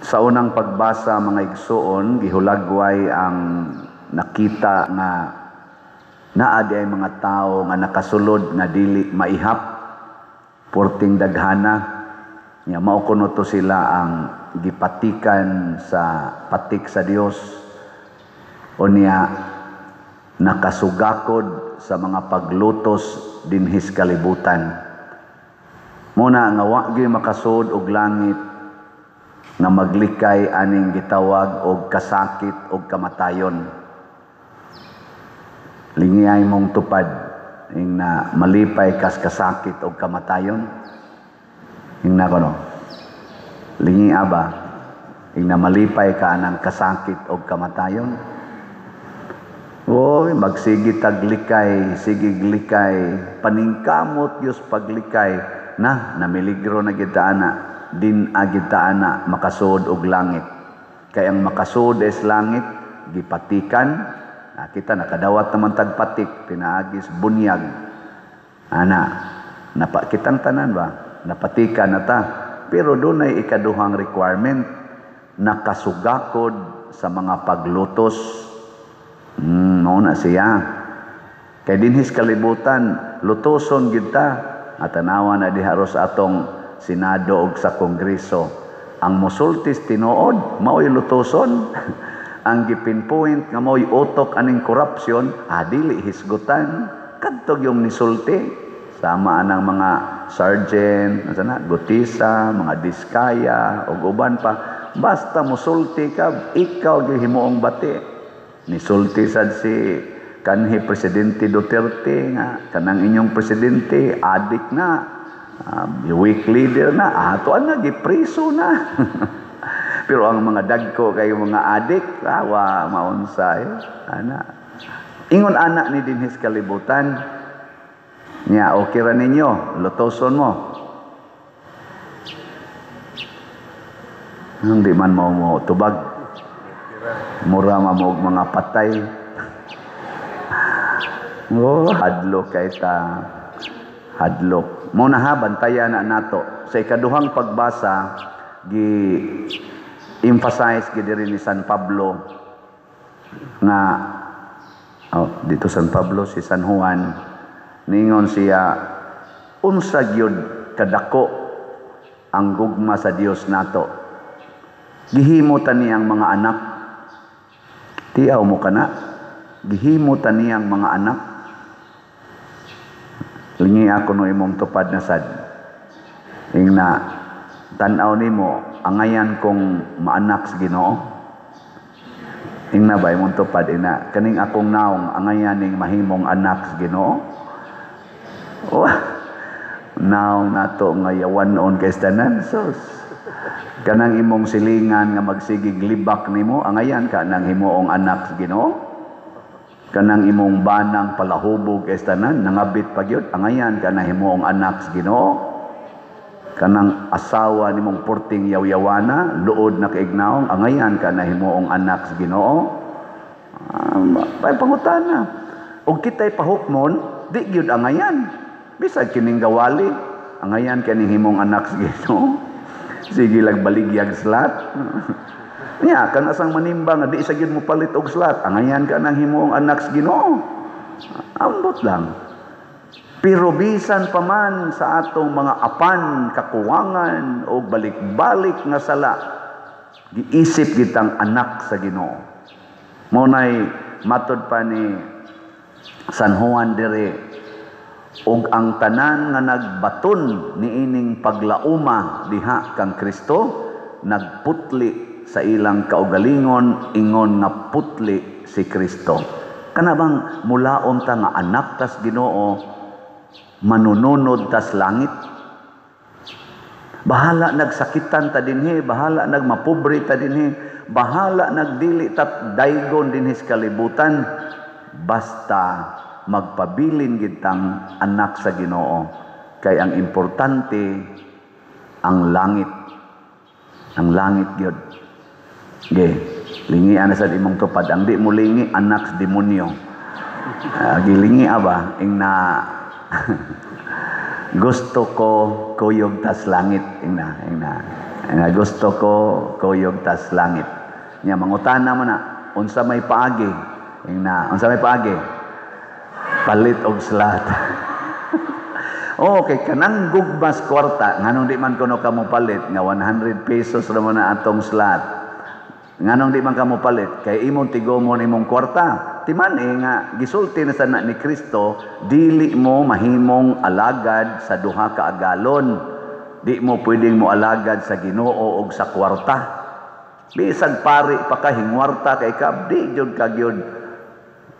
Sa unang pagbasa, mga igsuon, gihulagway ang nakita nga naa di ay mga tao nga nakasulod nga dili maihap, porting daghana nya. Mao kuno to sila ang gipatikan sa patik sa Dios. Unya nakasugakod sa mga paglutos dinhis kalibutan. Muna nga wa gyud makasud og langit nga maglikay aning gitawag og kasakit og kamatayon. Lingiyay mong tupad ing na malipay kas kasakit og kamatayon. Ing na kono. Lingi aba ing na malipay ka anang kasakit og kamatayon. Oy, magsige taglikay, sige likay, paningkamot Diyos paglikay na namiligro na kita ana, din agita ana makasud og langit. Kay ang makasud is langit gipatikan. Na kita nakadawat naman tagpatik pinaagis bunyag ana, napa kitang tanan ba napatikan na ta. Pero dunay ikaduhang requirement, nakasugakod sa mga paglutos. Mao na siya. Kay dinhis kalibutan, lutoson gid ta. Atanawa na diha ros atong Senado og sa Kongreso. Ang musultis tinuod, mao'y lutoson. Ang gipinpoint nga mao'y utok aning korupsyon, dili hisgutan. Kadtog yung nisulti. Sama anang mga sergeant, asa na, Gutisa, mga Diskaya, ug uban pa. Basta musulti ka, ikaw gyud himuong bati. Nisulti sad si kanhi Presidente Duterte nga kanang inyong presidente adik na, weak leader na, ato na gipreso na. Pero ang mga dagko kay mga adik, awa maunsay ana. Ingon ana ni dinhis kalibutan nya, okay ra ninyo, lutoson mo. Hindi man mo mo tubag. Mura mamog mga patay. Oh, hadlok kay ta. Hadlok. Muna ha, bantayan na nato. Sa ikaduhang pagbasa, gi emphasize gi diri ni San Pablo nga oh, dito San Pablo si San Juan, ningon siya unsa gyud kadako ang gugma sa Dios nato. Gihimo ta niyang mga anak. Tiaw mo kana. Gihimo ta niyang mga anak. Lingi ako no imong tupad na sad. Ing na tan-aw nimo angayan kong maanak sa Ginoo. Ing na ba imong tupad ina kaning akong naong angayan ning mahimong anak sa Ginoo. Oh, naong nato nga yawanon kay tanan sus. Kanang imong silingan nga magsigig libak nimo angayan ka nang himuong anak sa Ginoo. Kanang imong banang palahubog kay tanan nangabit pa gyud angayan ka na himuong anak sa Ginoo. Kanang asawa nimong porting yaw-yawana luod na kaignaong angayan ka na himuong anak sa Ginoo. Pangutana og kitay pahukmon di gyud angayan. Bisag kining gawali angayan ka ning himong anak sa Ginoo. Sige lag baligyag slat. Nya kan asang manimbang nga di sa gyud mo palit og slat, angayan ka nang himuong anak sa Ginoo. Ambot lang. Pero bisan pa man sa atong mga apan, kakuwangan o balik-balik nga sala, giisip gitang anak sa Ginoo. Mao nay matod pa ni San Juan dire, og ang tanan nga nagbaton niining paglauma diha kang Kristo nagputli sa ilang kaugalingon ingon nga putli si Kristo. Kana bang mulaon ta nga anak tas Ginoo, manununod tas langit? Bahala nagsakitan ta dinhi, bahala nagmapobre ta dinhi, bahala nagdili ta daygon dinhi sa kalibutan, basta magpabilin gitang anak sa Ginoo. Kay ang importante ang langit. Ang langit gyud. Ge, lingi ana sa imong tupad. Ang di mo lingi anak sa demonyo. Gilingi aba ing na gusto ko kuyog tas langit ing na ing na. Nga gusto ko kuyog tas langit. Nya mangutana man na, unsa may paagi? Ingna, unsa may paagi? Palit og slot. Oh, kay kanang gugmas kwarta, nganong di man kuno kamo palit nga 100 pesos ra man na atong slot? Nganong di man kamo palit? Kay imong tigomon imong kwarta. Timan eh nga gisulti na sana ni Kristo, dili mo mahimong alagad sa duha ka agalon. Di mo pwedeng mo alagad sa Ginoo og sa kwarta. Bisag pari pa ka, hingwarta kay ka, di jud ka gyud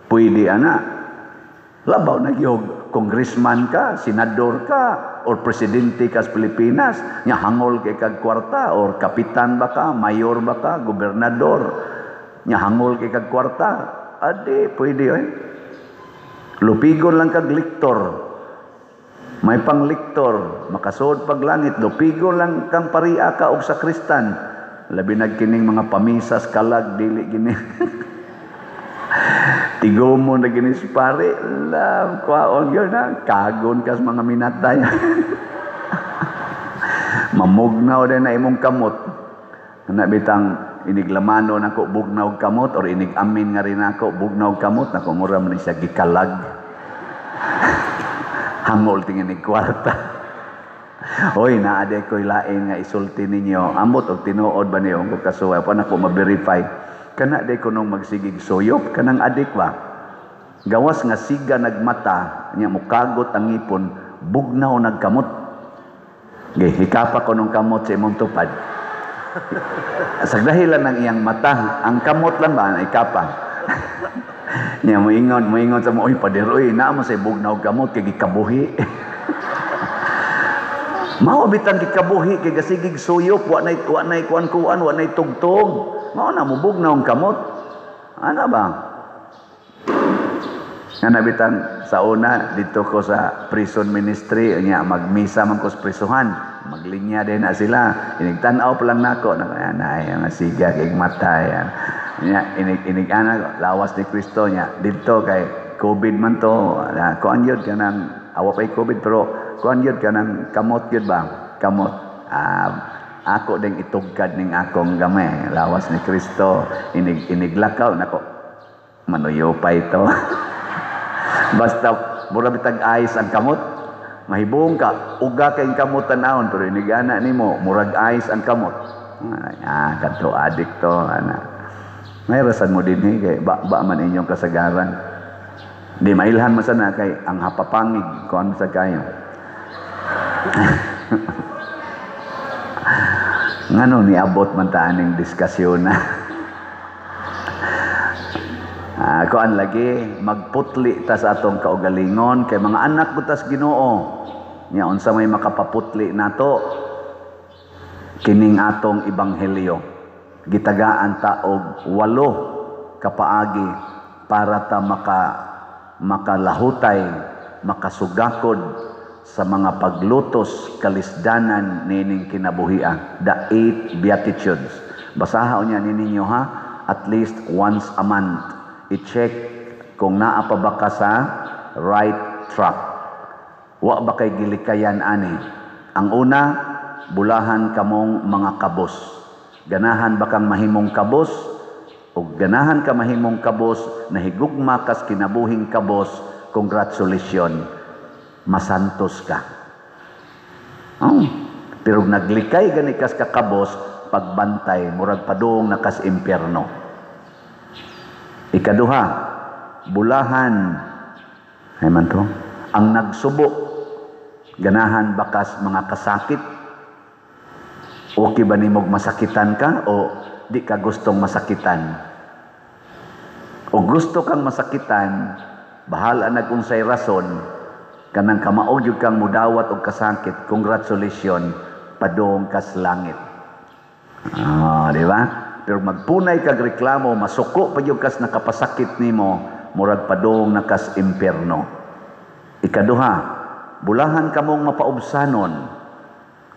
pwede ana. Labaw na gyud congressman ka, senador ka, or presidente ka sa Pilipinas, nya hangol kay kag kwarta, or kapitan ba ka, mayor ba ka, gobernador, nya hangol kay kag kwarta, adi pwede oy. Lupigon lang kag liktor. May pang liktor, makasuod pag langit, lupigon lang kang paria ka og sakristan. Labi nagkining mga pamisas kalag dili gini. Tigo mo na gini si pare, love, kwaon yun na, kagon kas mga minatay. Mamugnaw din na imong kamot. Na bitang iniglamano nako bugnaw kamot or inigamin nga rin ako bugnaw kamot nako, mura man siya gikalag. Hangol tingin ni kwarta. Hoy, naa diay ko'y lain nga isulti ninyo. Ambot og tinuod ba niyo kung kasuway pa nako ma-verify. Kana day kunong magsigig suyop kanang adik ba? Gawas nga siga nagmata nya mukagot ang ngipon, bugnaw nagkamot. Ge, hikapa ko nung kamot sa imong tupad. Sa dahilan ng iyang mata, ang kamot lang ba, ikapa. Niya moingon sa mo, "Oy, pader, oy, naa mo sa bugnaw kamot kay gikabuhi." Mao bitang gikabuhi kay gasigig suyop, wa nay kuan-kuan, wa nay tugtog. Mao na mubugnaw ang kamot. Ana ba? Nga nabitan sa una dito ko sa prison ministry nya magmisa man ko sa prisuhan, maglinya din na sila, inigtan-aw pa lang nako na ay nga siga kay mata yan nya inig inig ana lawas ni Kristo nya didto kay COVID man to na, kuan yun kanang awa pay COVID pero kuan yun kanang kamot yun ba kamot, ako ding itugkad ning akong gamay lawas ni Kristo, inig iniglakaw nako manuyo pa ito. Basta mura bitag ice ang kamot. Mahibong ka, uga kay kamot tanawon pero inigana nimo murag ice ang kamot. Ah, kadto adik to ana. May rasan mo dinhi kay ba, ba man inyong kasagaran. Di mailhan man sana kay ang hapapangig kuan sa kayo. Ngano niabot man ta aning diskusyon na? Kuan lagi magputli ta sa atong kaugalingon kay mga anak butas Ginoo. Nya unsa may makapaputli nato kining atong ebanghelyo. Gitagaan ta og 8 kapaagi para ta makalahutay, makasugakod sa mga paglutos kalisdanan nining kinabuhia. The 8 Beatitudes. Basaha unya ninyo ha, at least once a month. I-check kung naa pa ba ka sa right track. Wa ba kay gilikayan ani? Ang una, bulahan kamong mga kabos. Ganahan ba kang mahimong kabos? O ganahan ka mahimong kabos, nahigugma kas kinabuhing kabos, congratulations, masantos ka. Oh, pero naglikay gani kas kakabos, pagbantay, murag padung na kas impyerno. Ikaduha, bulahan ay man to, ang nagsubo, ganahan bakas mga kasakit. Okay ba nimog masakitan ka o di ka gustong masakitan? O gusto kang masakitan, bahala nag unsay rason, kanang kamaog gyud kang mudawat og kasakit, congratulations, padung kas langit. Ah, di ba? Pero magpunay kag reklamo, masuko pa gyud kas nakapasakit nimo, murag padung na kas impierno. Ikaduha, bulahan kamong mapaubsanon.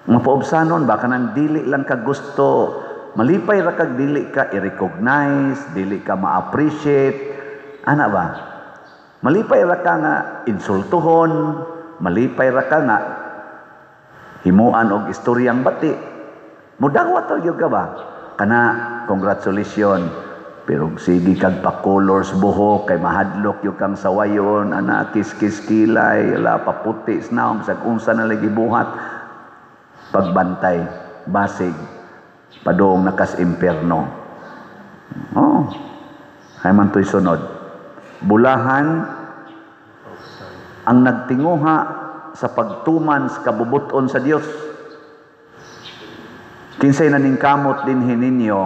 Mapaubsanon ba kanang dili lang ka gusto, malipay ra kag dili ka i-recognize, dili ka ma-appreciate, ana ba? Malipay ra ka nga insultuhon, malipay ra ka nga himuan og istoryang bati. Mudawat gyud ka ba? Kana congratulations. Pero sige kag pa-colors buhok kay mahadlok gyud kang sawayon, ana kiskis kilay, ala paputi sa bisag unsa na lagi buhat. Pagbantay, basig, padung nakas impierno. Oh. Hay man to'y sunod. Bulahan ang nagtinguha sa pagtuman sa kabubuton sa Dios. Kinsay naningkamot dinhi ninyo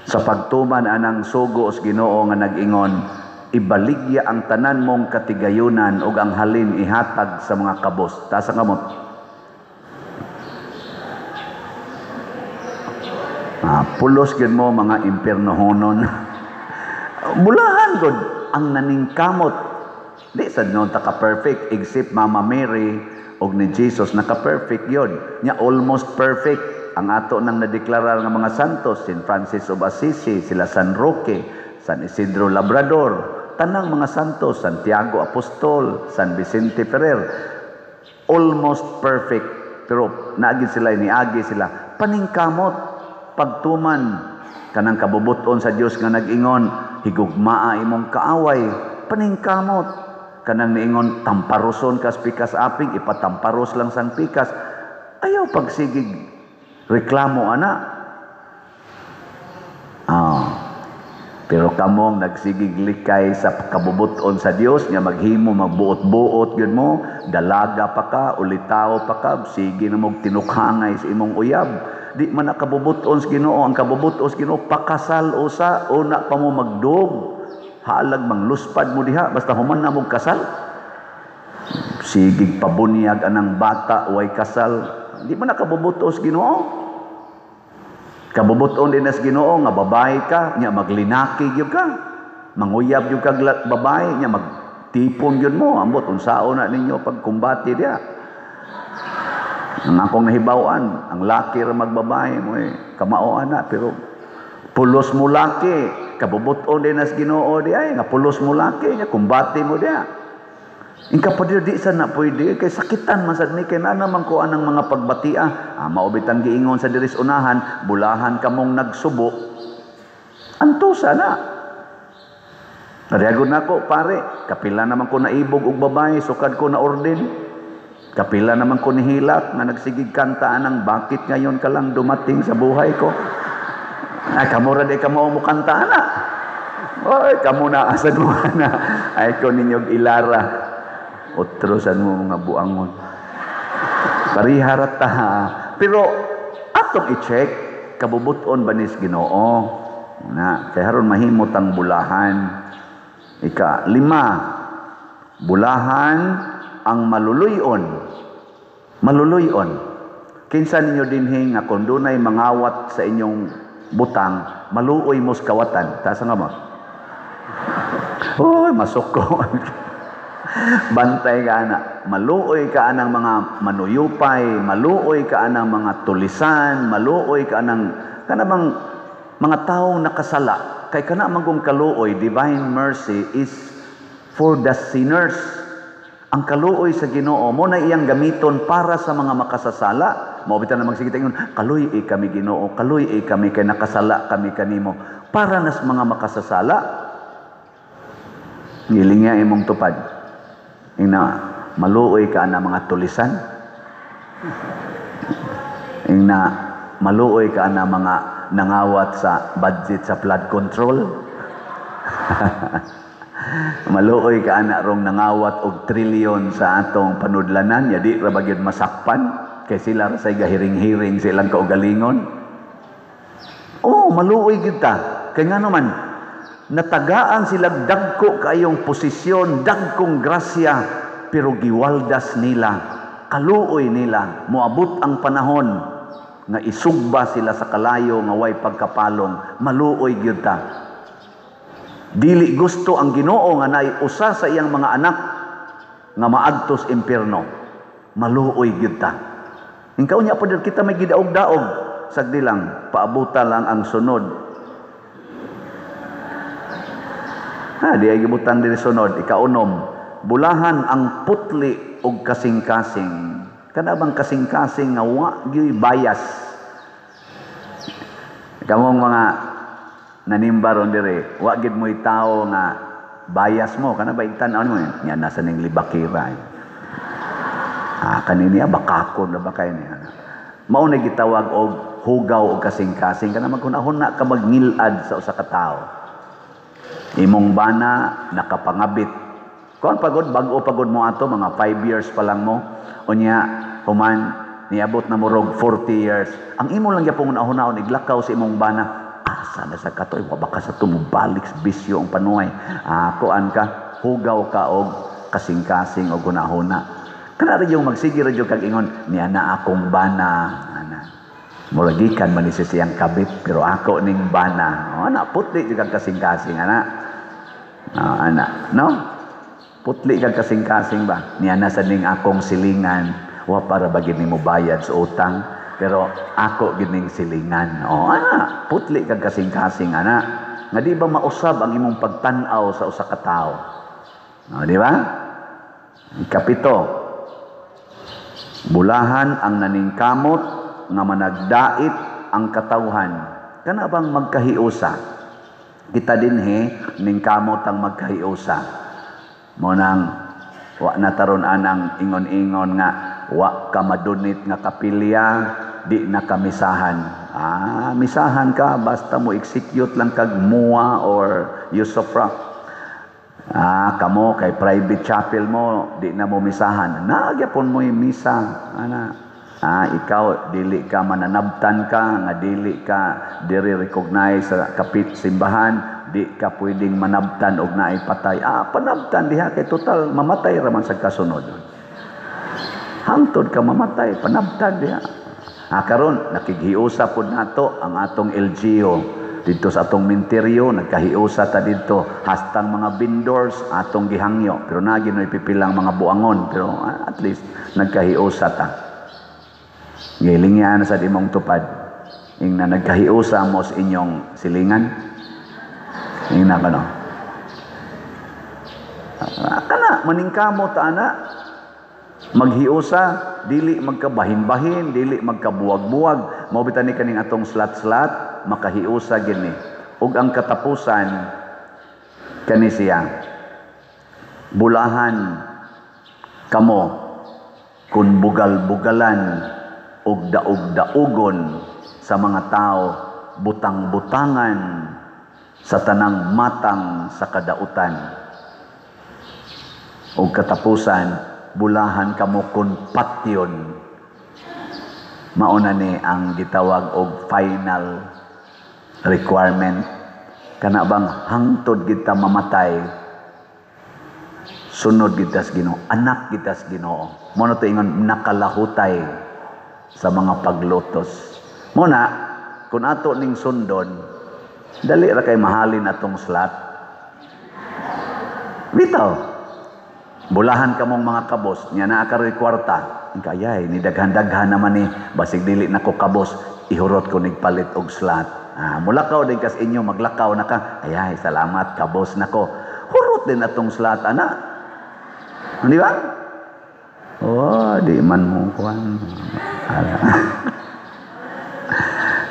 sa pagtuman anang sugo sa Ginoo nga nag-ingon, ibaligya ang tanan mong katigayunan ug ang halin ihatag sa mga kabos. Taas ang kamot. Pulos gyud mo mga impiernohonon. Bulahan gud ang naningkamot. Di sad noon ta ka perfect except Mama Mary og ni Jesus naka-perfect yun. Nya almost perfect ang ato nang nadeklarar nga mga santos, Saint Francis of Assisi, sila San Roque, San Isidro Labrador, tanang mga santos, Santiago Apostol, San Vicente Ferrer, almost perfect. Pero naagi sila, niagi sila paningkamot pagtuman kanang kabubuton sa Dios nga nag-ingon, higugmaa imong kaaway, paningkamot kanang niingon tamparoson kas pikas aping, ipatamparos lang sang pikas. Ayaw pagsigig reklamo ana. Pero kamong nagsigig likay sa kabubuton sa Dios nga maghimo magbuot-buot gyud mo, dalaga pa ka, ulitaw pa ka, sige na mog tinukhangay sa imong uyab. Di man nakabubuton sa Ginoo. Ang kabubuton sa Ginoo pakasal usa, una pa mo magdog. Halag mangluspad mo diha basta human na mog kasal. Sigig pabunyag anang bata way kasal. Di man nakabubuton sa Ginoo. Kabubuton din sa Ginoo nga babae ka, nya maglinaki gyud ka. Manguyab gyud ka babae, nya magtipon gyud mo. Ambot unsaon na ninyo pagkumbati diha. Ang akong nahibaw-an, ang laki ra magbabae mo kamao ana, pero pulos mo laki, kabubuton din sa Ginoo di ay nga pulos mo laki, nya kumbati mo diha. Ingka pa di sa na pwede kay sakitan man sad ni kay naa naman ko anang mga pagbatia. Mao bitang giingon sa diris unahan, bulahan kamong nagsubo. Antusa na. Nariagon nako pare, kapila naman ko naibog og babae sukad ko na orden. Kapila naman ko nihilak nga nagsigig kanta anang bakit ngayon ka lang dumating sa buhay ko. Ay kamo ra di kamo mo kanta ana. Oy kamo na asad mo na. Ay ko ninyog ilara. Otro san mo mga buangon. Pariharat ta. Pero atong i-check kabubuton ba nis Ginoo? Na kay haron mahimot ang bulahan. Ika lima, bulahan ang maluluyon. Maluluyon. Kinsa ninyo dinhi nga kung dunay mangawat sa inyong butang, maluoy mos kawatan. Taas nga mo. Oy, masuko. Bantay ka ana, maluoy ka anang mga manuyupay, maluoy ka anang mga tulisan, maluoy ka anang kanabang mga taong nakasala. Kay kana man kung kaluoy, divine mercy is for the sinners. Ang kaluoy sa Ginoo mo na iyang gamiton para sa mga makasasala. Mao bitan na magsigit ingon, kaluy-i kami Ginoo, kaluy-i kami kay nakasala kami kanimo. Para nas mga makasasala. Gilingya imong tupad. Ina maluoy ka na mga tulisan. Ina maluoy ka na mga nangawat sa budget sa flood control. Maluoy ka ana rong nangawat og trilyon sa atong panudlanan, ya di ra ba gyud masakpan kay sila ra say gahiring-hiring sa ilang kaugalingon. Oh, maluoy gyud ta. Kay ngano man natagaan sila dagko kayong posisyon, dagkong grasya, pero giwaldas nila, kaluoy nila, moabot ang panahon nga isugba sila sa kalayo nga way pagkapalong. Maluoy gyud ta. Dili gusto ang Ginoo nga naay usa sa iyang mga anak nga maadtos impierno. Maluoy gyud ta. Ingkaw niya pa kita may gidaog-daog, sagdi lang paabuta lang ang sunod. Ha, di ay gibutan diri sunod, ikaunom, bulahan ang putli og kasing-kasing. Kana bang kasing-kasing nga wa gyuy bias. Kamong mga nanimba ron dire, wa gid mo'y tao nga bias mo kana ba, igtan-aw nimo nya nasa ning libakira. Eh. Ah, kanini bakakon na ba kay ni? Mao na gitawag og hugaw og kasing-kasing, kana maghuna-huna ka, magngilad sa usa ka tawo. Imong bana nakapangabit. Kuan pagod, bag-o pagod mo ato, mga 5 years pa lang mo. Unya human niabot na murog 40 years. Ang imo lang gyapon hunahunahon, iglakaw sa imong bana. Asa na sa katoy, wa baka sa tumubalik sa bisyo ang panuay. Ah, kuan ka, hugaw ka og kasing-kasing og hunahuna. Kana ra yung magsige ra jud kag ingon, niya na akong bana. Ana. Murag gikan man ni siyang kabit, pero ako ning bana. Oh, ana, putli jud kag kasing-kasing ana. Oh, ana, no? Putli kag kasing-kasing ba? Niya na sa ning akong silingan, wa para ba gid nimo bayad sa utang, pero ako gid ning silingan. Oh, ana, putli kag kasing-kasing ana. Nga di ba mausab ang imong pagtan-aw sa usa ka tawo? Oh, di ba? Ikapito, bulahan ang naningkamot nga managdait ang katawhan. Kana bang magkahiusa? Kita dinhi ningkamot ang magkahiusa. Mo nang wa na taron anang ingon-ingon nga wa ka madunit nga kapilya, di na kamisahan. Ah, misahan ka basta mo execute lang kag mua or usufruct. Ah, kamo kay private chapel mo, di na mo misahan. Nagyapon mo yung misa. Ana. Ah, ikaw dili ka mananabtan ka nga dili ka diri recognize sa kapit simbahan, di ka pwedeng manabtan og naay patay. Ah, panabtan diha kay total mamatay ra man sa kasunod. Hangtod ka mamatay, panabtan diha. Ah, karon nakighiusa pud nato ang atong LGU dito sa atong minteryo, nagkahiusa ta dito hastang mga vendors atong gihangyo, pero nagi no ipipilang mga buangon, pero at least nagkahiusa ta. Gilingyan sa imong tupad, ingna nagkahiusa mo sa inyong silingan, ingna kano, kana maningkamo ta ana maghiusa, dili magkabahin-bahin, dili magkabuwag-buwag. Mao bitan ni kaning atong slat-slat, makahiusa gini. Ug ang katapusan kani siya, bulahan kamo kun bugal-bugalan ug daog-daugon sa mga tao, butang-butangan sa tanang matang sa kadautan. Ug katapusan, bulahan kamo kun patyon. Mauna ni ang gitawag og final requirement, kana bang hangtod kita mamatay, sunod kita sa Ginoo, anak kita sa Ginoo. Mo na to ingon nakalahutay sa mga paglutos. Mo na kung ato ning sundon, dali ra kay mahalin atong slot. Bitaw. Bulahan kamong mga kabos, nya naa karoy kwarta. Kayay ni daghan-daghan naman ni, basig dili nako kabos, ihurot ko nigpalit og slot. Ah, mulakaw din kas inyo, maglakaw na ka. Ayay, salamat, kabos nako. Hurot din atong slot, ana. Di ba? Oh, di man mo kuan.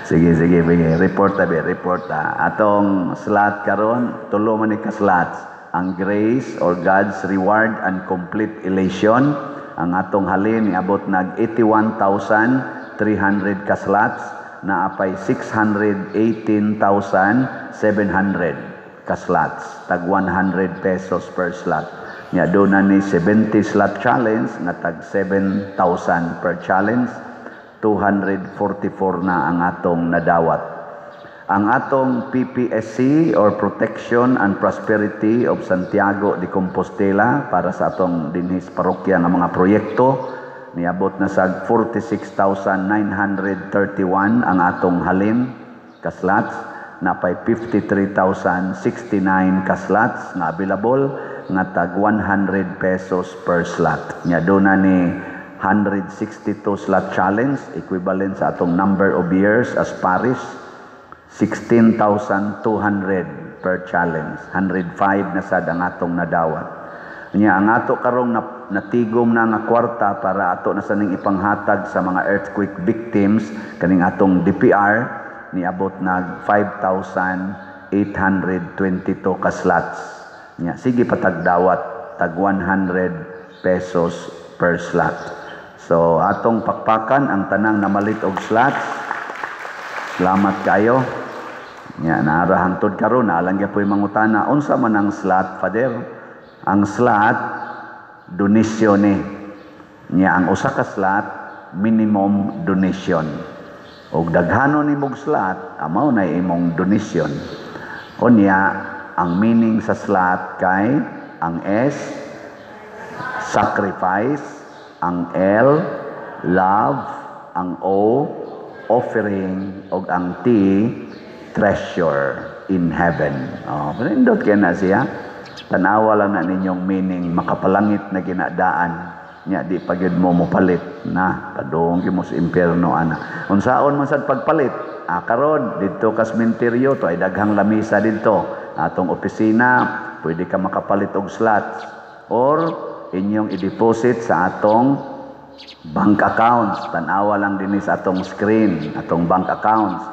Sige, sige, sige. Report ta, be, report ta. Atong slot karon, tulo man ni ka slots. Ang grace or God's reward and complete elation. Ang atong halin niabot nag 81,300 ka slots, naapay 618,700 ka slots, tag 100 pesos per slot. Nya do na ni 70 slot challenge nga tag 7,000 per challenge, 244 na ang atong nadawat. Ang atong PPSC or Protection and Prosperity of Santiago de Compostela para sa atong dinhis parokya nga mga proyekto, niabot na sa 46,931 ang atong halin ka slots, napay 53,069 ka slots nga available nga tag 100 pesos per slot. Nya do na ni 162 slot challenge, equivalent sa atong number of years as parish, 16,200 per challenge. 105 na sad ang atong nadawat. Nya ang ato karong natigom na nga kwarta para ato na sa ning ipanghatag sa mga earthquake victims kaning atong DPR, Niabot nag 5,822 ka slots. Nya sige patagdawat tag 100 pesos per slot. So atong pakpakan ang tanang namalit og slots. Salamat kayo. Nya naara hangtod karon naa lang gyapoy mangutana, "Unsa man ang slot, Father?" Ang slot, donation ni. Nya ang usa ka slot, minimum donation. Og daghanon nimog slot, mao na imong donation. Unya ang meaning sa slot kay ang S, sacrifice, ang L, love, ang O, offering, ug ang T, treasure in heaven. Oh, nindot kay na siya. Tanawa lang na ninyong meaning, makapalangit na ginadaan. Nya di pa gyud mo mopalit na padung gyud mo sa impyerno ana. Unsaon man sad pagpalit? Ah, karon didto ka sementeryo to ay daghang lamisa didto. Atong opisina, pwede ka makapalit og slots or inyong i-deposit sa atong bank accounts. Tanawa lang dinhi sa atong screen, atong bank accounts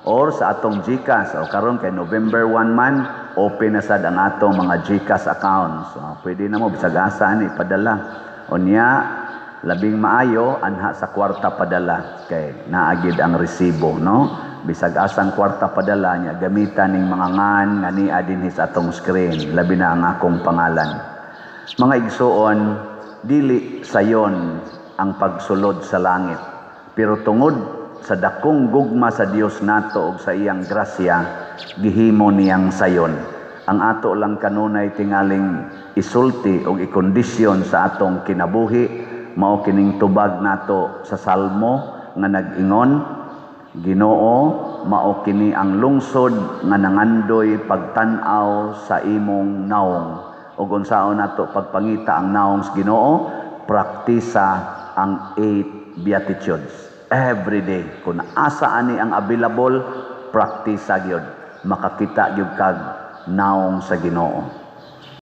or sa atong GCash. O karon kay November 1 man, open na sad ang atong mga GCash accounts. So, pwede na mo bisag asa ani padala. Unya labing maayo anha sa kwarta padala kay naagid ang resibo, no? Bisag asang kwarta padala niya, gamitan ning mga ngan nga nia dinhi sa atong screen, labi na ang akong pangalan. Mga igsuon, dili sayon ang pagsulod sa langit, pero tungod sa dakong gugma sa Dios nato ug sa iyang grasya, gihimo niyang sayon. Ang ato lang kanunay tingaling isulti og ikondisyon sa atong kinabuhi mao kining tubag nato sa Salmo nga nag-ingon, "Ginoo, mao kini ang lungsod nga nangandoy pagtan-aw sa imong naong." Ug unsaon nato pagpangita ang naong sa Ginoo? Praktisa ang eight beatitudes every day. Kung asa ani ang available, praktisa gyud, makakita gyud kag naong sa Ginoo.